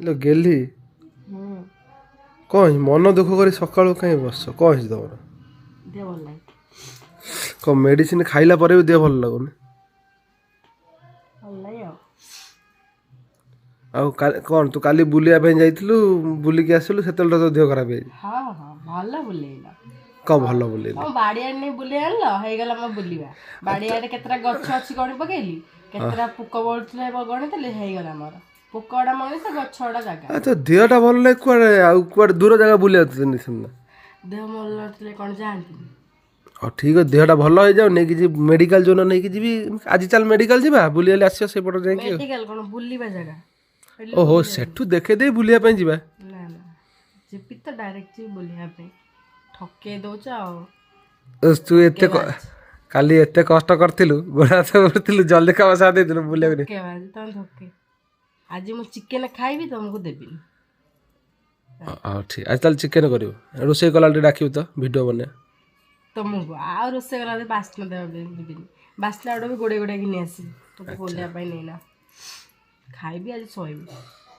ଲୋ ଗେହ୍ଲି, କ'ଣ ହେଇଛି? ମନ ଦୁଃଖ କରି ସକାଳୁ କାହିଁ ବସିଛ? କ'ଣ ହେଇଛି ତମର? ଦେହ ଭଲ ନାହିଁ। କ'ଣ ମେଡ଼ିସିନ ଖାଇଲା ପରେ ବି ଦେହ ଭଲ ଲାଗୁନି? ଭଲ ନାହିଁ ଆଉ। ଆଉ କ'ଣ ତୁ କାଲି ବୁଲିବା ପାଇଁ ଯାଇଥିଲୁ, ବୁଲିକି ଆସିଲୁ, ସେତେବେଳେ ତୋ ଦେହ ଖରାପ ହେଇଯାଇଛି? ହଁ ହଁ, ଭଲ ବୁଲେଇଲ। କ'ଣ ଭଲ ବୁଲେଇଲି? ହଁ, ବାଡ଼ିଆଡ଼େ ନେଇ ବୁଲେଇ ଆଣିଲ, ହେଇଗଲା ମୋ ବୁଲିବା। ବାଡ଼ିଆଡ଼େ କେତେଟା ଗଛ ଅଛି ଗଣି ପକେଇଲି, କେତେଟା ପୋକ ବଢୁଥିଲେ ଗଣିଥିଲି, ହେଇଗଲା ମୋର। ପୋକ ଗୁଡ଼ା ମଣିଷ, ଗଛ ଗୁଡ଼ା ଜାଗା। ତୋ ଦେହଟା ଭଲ ନାହିଁ, କୁଆଡ଼େ ଆଉ କୁଆଡ଼େ ଦୂର ଜାଗା ବୁଲିବାକୁ ନେଇଥାନ୍ତା? ଦେହ ଭଲ ନଥିଲେ କ'ଣ ଯାଆନ୍ତିନି? ହଉ ଠିକ୍ ଅଛି, ଦେହଟା ଭଲ ହେଇଯାଉ, ନେଇକି ଯିବି ମେଡ଼ିକାଲ। ଯୋଉଦିନ ନେଇକି ଯିବି, ଆଜି ଚାଲ ମେଡ଼ିକାଲ ଯିବା, ବୁଲି ବାଲି ଆସିବା ସେଇପଟ ଯାଇକି। ମେଡ଼ିକାଲ କ'ଣ ବୁଲିବା ଜାଗା? ଓହୋ, ସେଠୁ ଦେଖେଇ ଦେଇ ବୁଲିବା ପାଇଁ ଯିବା। ନା ନା, ଯିବି ତ ଡାଇରେକ୍ଟ ଯିବି ବୁଲିବା ପାଇଁ। ଠକେଇ ଦଉଛ ଆଉ। ତୁ ଏତେ କାଲି ଏତେ କଷ୍ଟ କରିଥିଲୁ, ଗୋଡ଼ ହାତ କରିଥିଲୁ, ଜଲ୍ଦି କାମ ସାରି ଦେଇଥିଲୁ, ବୁଲିବାକୁ। ତମେ ଠକେ। ଆଜି ମୁଁ ଚିକେନ ଖାଇବି, ତମକୁ ଦେବିନି। ହଉ ଠିକ୍, ଆଜି ତାହେଲେ ଚିକେନ କରିବୁ। ରୋଷେଇ କଲା ଟିକେ ଡାକିବୁ ତ, ଭିଡ଼ିଓ ବନେଇବା। ତମକୁ ଆଉ ରୋଷେଇ କଲା ବାସ୍ନା ଦେବା ପାଇଁ ଦେବିନି। ବାସ୍ନା ଗୋଟେ ବି ଗୋଡ଼େଇ ଗୋଡ଼େଇକି ନେଇ ଆସିବି, ତୋତେ ବୁଲିବା ପାଇଁ ନେଇନା। ଖାଇବି ଆଜି, ଶୋଇବି।